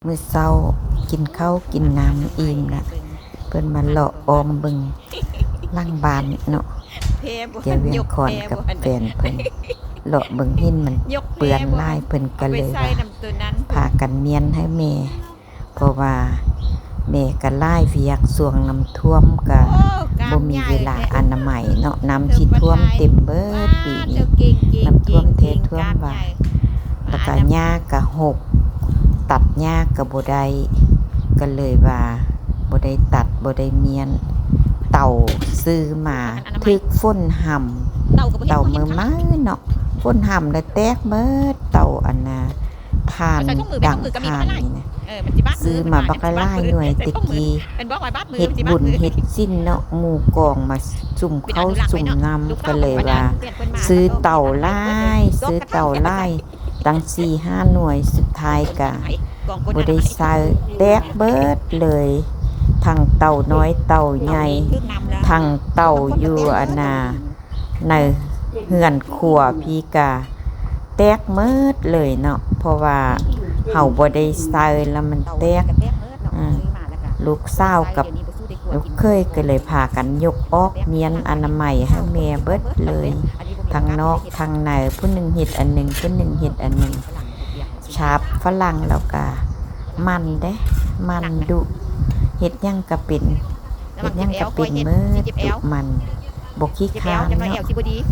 ມື້ເຊົ້າກິນເຂົ້າກິນນ້ຳອີ່ມລະ ເພິ່ນມາເລາະອ່ອງເບິ່ງຫຼັງບ້ານເນາະ ແກ່ວຽງຄອນກັບແຟນເພິ່ນ ເລາະເບິ່ງຫີນມັນເປື້ອນຫຼາຍ ເພິ່ນກະເລີຍວ່າພາກັນມ້ຽນໃຫ້ແມ່ ເພາະວ່າແມ່ກະຫຼາຍວຽກ ຊ່ວງນ້ຳຖ້ວມກະບໍ່ມີເວລາອະນາໄມເນາະ ນ້ຳຊິຖ້ວມເຕັມເບີດປີນີ້ ນ້ຳຖ້ວມແທ້ຖ້ວມວ່າ ລະກະຫຍ້າກະຫົກ ຕັດຫຍ້າກະບໍ່ໄດ້ ກະເລີຍວ່າບໍ່ໄດ້ຕັດ ບໍ່ໄດ້ມ້ຽນ ເຕົາຊື້ມາຖືກຝົນຫຳ ເຕົາໃໝ່ໆເນາະ ຝົນຫຳລະແຕກເບີດ ເຕົາອັນນ່າ ຖ່ານ ດັງຖ່ານນີ້ນະ ຊື້ມາບັກຫຼາຍໜ່ວຍ ແຕ່ກີ້ເຮັດບຸນເຮັດສິນເນາະ ໝູ່ກອງມາສຸມເຂົ້າສຸມນ້ຳ ກະເລີຍວ່າຊື້ເຕົາຫຼາຍ ຊື້ເຕົາຫຼາຍ ຕັ້ງສີ່ຫ້າໜ່ວຍ ສຸດທ້າຍກະບໍ່ໄດ້ໃຊ້ ແຕກເບີດເລີຍ ທັງເຕົານ້ອຍເຕົາໃຫຍ່ ທັງເຕົາຢູ່ອັນນ່າ ໃນເຮືອນຄົວພີ້ກະແຕກເໝິດເລີຍເນາະ ເພາະວ່າເຮົາບໍ່ໄດ້ໃສ່ລະມັນແຕກ ອາ ລູກສາວກັບລູກເຂີຍກະເລີຍພາກັນຍົກອອກ ມ້ຽນອະນາໄມໃຫ້ແມ່ເບິດເລີຍ ທັງນອກທັງໃນ ຜູ້ໜຶ່ງເຮັດອັນໜຶ່ງ ຜູ້ໜຶ່ງເຮັດອັນໜຶ່ງ ສາບຝຣັ່ງແລ້ວກະໝັ່ນເດ້ ໝັ່ນດຸ ເຮັດຫຍັງກະເປັນ ເຮັດຫຍັງກະເປັນເໝິດ ດຸໝັ່ນ ບໍ່ຂີ້ຄ້ານເນາະ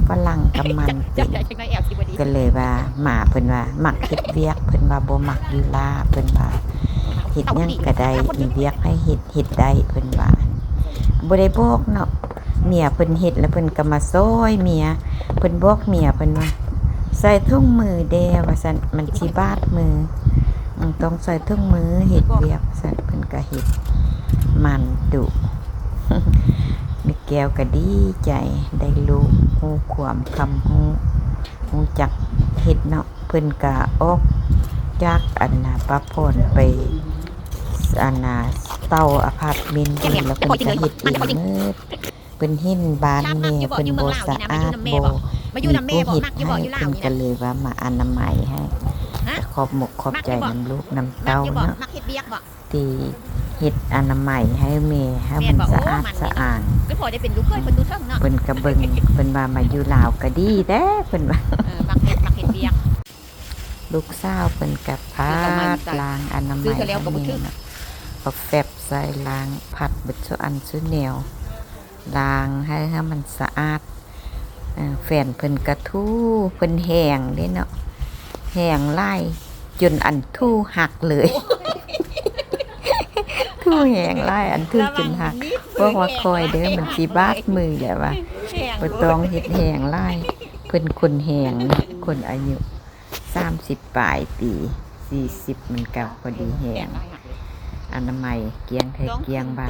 ຝຣັ່ງກະໝັ່ນເປັນ ກະເລີຍວ່າ ໝາເພິ່ນວ່າມັກເຮັດວຽກ ເພິ່ນວ່າບໍ່ມັກຢູ່ລ້າ ເພິ່ນວ່າເຮັດຫຍັງກະໄດ້ ມີວຽກໃຫ້ເຮັດ ເຮັດໄດ້ ເພິ່ນວ່າ ບໍ່ໄດ້ບອກເນາະ ເມຍເພິ່ນເຮັດລະເພິ່ນກະມາຊ່ອຍເມຍ ເພິ່ນບອກເມຍເພິ່ນວ່າ ໃສ່ຖົງມືແດ່ວ່າຊັ້ນ ມັນຊິບາດມື ອື ຕ້ອງໃສ່ຖົງມືເຮັດວຽກ ຊັ້ນເພິ່ນກະເຮັດໝັ່ນດຸ ແມ່ແກ້ວກະດີໃຈ ໄດ້ລູກຮູ້ຄວາມຄຳຮູ້ ຮູ້ຈັກເຮັດເນາະ ເພິ່ນກະອອກຈາກອັນນ່າ ປະພອນໄປອັນນ່າ ເຊົ່າອາພາດເມັນຢູ່ ລະເພິ່ນກະເຮັດເອງເໝິດ ເພິ່ນເຫັນບ້ານແມ່ເພິ່ນບໍ່ສະອາດ ບໍ່ມີຜູ້ເຮັດໃຫ້ ເພິ່ນກະເລີຍວ່າມາອະນາໄມໃຫ້ ກະຂອບມົກຂອບໃຈນຳລູກນຳເຕົ້າເນາະ ທີ່ເຮັດອະນາໄມໃຫ້ແມ່ ໃຫ້ມັນສະອາດສະອ້າງ ເພິ່ນກະເບິ່ງ ເພິ່ນວ່າມາຢູ່ລາວກະດີແທ້ ເພິ່ນວ່າ ລູກສາວເພິ່ນກະປາດລ້າງອະນາໄມໃຫ້ແມ່ເນາະ ເອົາແຟັບໃສ່ລ້າງ ພັດເບິດສູ່ອັນສູ່ແນວ ລ້າງໃຫ້ ໃຫ້ມັນສະອາດ ເອີ ແຟນເພິ່ນກະຖູ ເພິ່ນແຮງເດ້ເນາະ ແຮງຫຼາຍ ຈົນອັນຖູຫັກເລີຍ ຖູແຮງຫຼາຍ ອັນຖູຈົນຫັກ ບອກວ່າຄ່ອຍເດີ ມັນຊິບາດມືແຫຼະວ່າ ບໍ່ຕ້ອງເຮັດແຮງຫຼາຍ ເພິ່ນຄົນແຮງ ຄົນອາຍຸ ສາມສິບປາຍປີ ສີ່ສິບມັນກະພໍດີແຮງ ອະນາໄມກ້ຽງແທ້ກ້ຽງວ່າ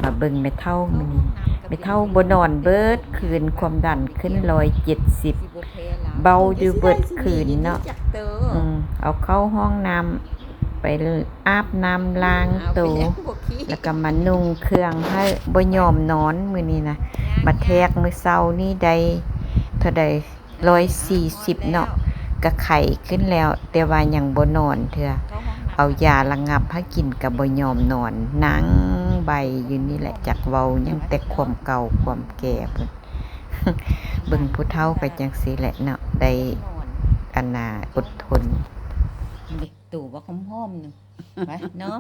ມາເບິ່ງແມ່ເຖົ້າມື້ນີ້ ແມ່ເຖົ້າບໍ່ນອນເບິດຄືນ ຄວາມດັນຂຶ້ນຮ້ອຍເຈັດສິບ ເບົາຢູ່ເບິດຄືນເນາະ ອື ເອົາເຂົ້າຫ້ອງນ້ຳ ໄປອາບນ້ຳລ້າງໂຕ ລະກະມານຸ່ງເຄື່ອງໃຫ້ ບໍ່ຍອມນອນມື້ນີ້ນະ ມາແທກມື້ເຊົ້ານີ້ໄດ້ເທົ່າໃດ ຮ້ອຍສີ່ສິບເນາະ ກະໄຂ້ຂຶ້ນແລ້ວ ແຕ່ວ່າຍັງບໍ່ນອນເທື່ອ ເອົາຢາລະງັບໃຫ້ກິນກະບໍ່ຍອມນອນ ນັ່ງໄບຢູ່ນີ້ແຫຼະ ຈັກເວົ້າຫຍັງ ແຕ່ຄວາມເກົ່າຄວາມແກ່ພຸ້ນ ເບິ່ງຜູ້ເຖົ້າກະຈັ່ງຊີ້ແຫຼະເນາະ ໄດ້ອັນນ່າ ອົດທົນ ໂຕບັກຫອມໆ ໄປເນາະ.